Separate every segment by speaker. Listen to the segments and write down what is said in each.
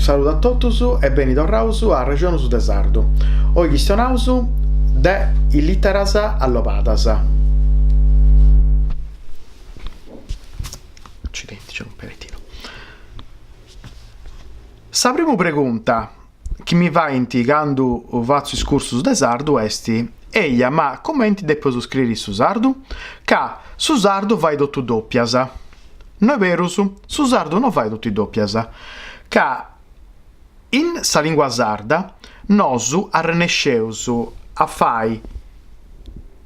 Speaker 1: Saludu a totus e beni torraus a Arrexonus de Sardu. Oi chistionaus de is literas allobadas. Accidenti, c'è un perettino. Sa primu pregunta chi mi faint candu fatzu is cursus de sardu est, eia ma cumenti depeus scriri su sardu? Ca su sardu fait totu doppias. No est berus, su sardu no fait totu is doppias, ca in sa lingua sarda nosu arrennesceus a fai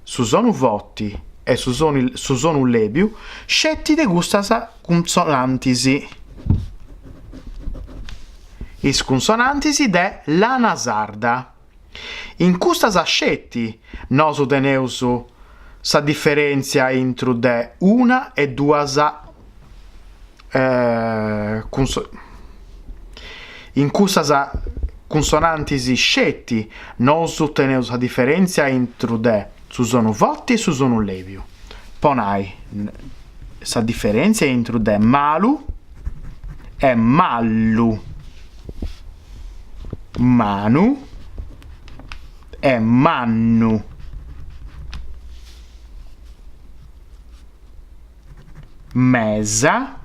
Speaker 1: su sonu forti e su su sonu lebiu sceti de custas cunsonantis. Is cunsonantis de lana sarda. In custas sceti nosu teneus sa diferèntzia intru de una e duas In custas cunsonantis sceti nosu teneus sa diferèntzia intru de su sonu forti e su sonu lèbiu. Po nai, sa diferèntzia intru de malu e mallu, manu e mannu. Mesa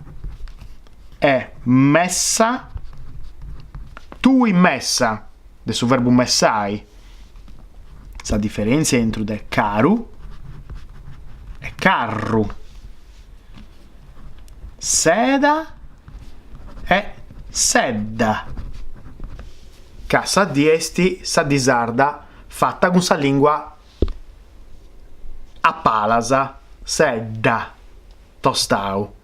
Speaker 1: e messa, tui messa, de su verbu messai, sa diferèntzia intru de caru e carru, seda e sedda, ca sa di est sa di sarda fata cun sa lingua A palas, sedda, tostau.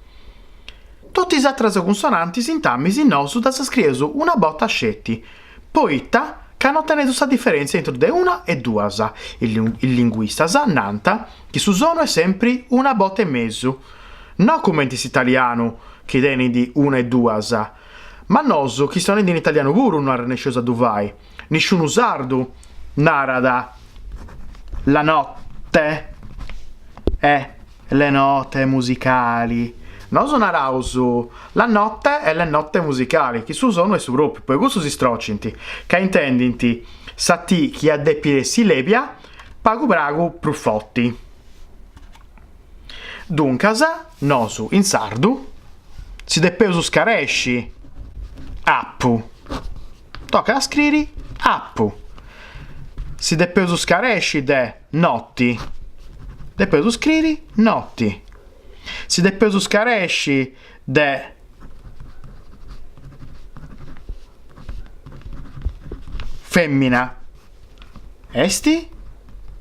Speaker 1: Totu is atras cunsonantis intamis nosu ddas scrieus una borta sceti, poita ca no teneus sa diferentzia intru de una e duas, is linguistas nant chi su sonu est sempri una borta e mesu, no cumenti s'italianu chi tenit una e duas, ma nosu chistionendi in italianu puru no arrennesceus a ddu fai. Nisciunu sardu narat la notte e le note musicali. Nosu naraus la notte e le note musicali, chi su sonu est su propriu, poi cussus si strocint, ca intendint sa T chi iat depi essi lebia pagu pagu prus forti. Duncas, nosu in sardu si depeus scaresci apu. Tocat a scriri apu. Si depeus scaresci de noti, depeus scriri noti. Si depeus scaresci de femmina, est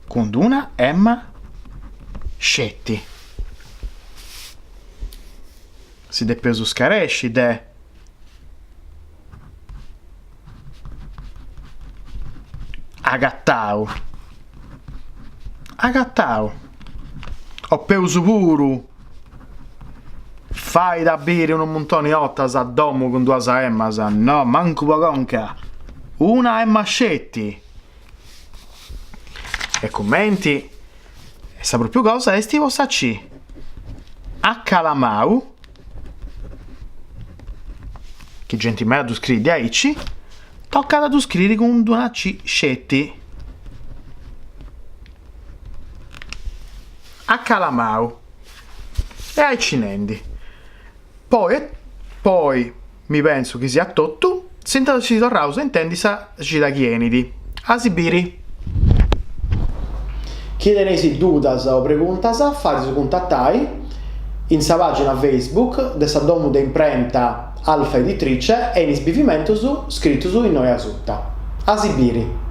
Speaker 1: cun d'una emma sceti. Si depeus scaresci de. Agatau. Agatau. O peus puru, fait a biri unu muntoni 'e 'ortas a domu cun duas emmas, no, mancu po conca, una emma sceti. E cumenti sa propriu cosa est po sa C. Acalamau, chi genti meda ddu scriit diaici, tocat a ddu scriri cun d'una C sceti. Acalamau. E aici nendi. Poi poi mi pentzu chi siat totu, si torraus a intendi sa cida chi 'enit. A si biri! Chi teneis dudas o preguntas fadeisi cuntatai in sa pagina Facebook de sa domu de imprenta Alfa Editrice e in is bivimentus scritus innoi asuta. A si biri!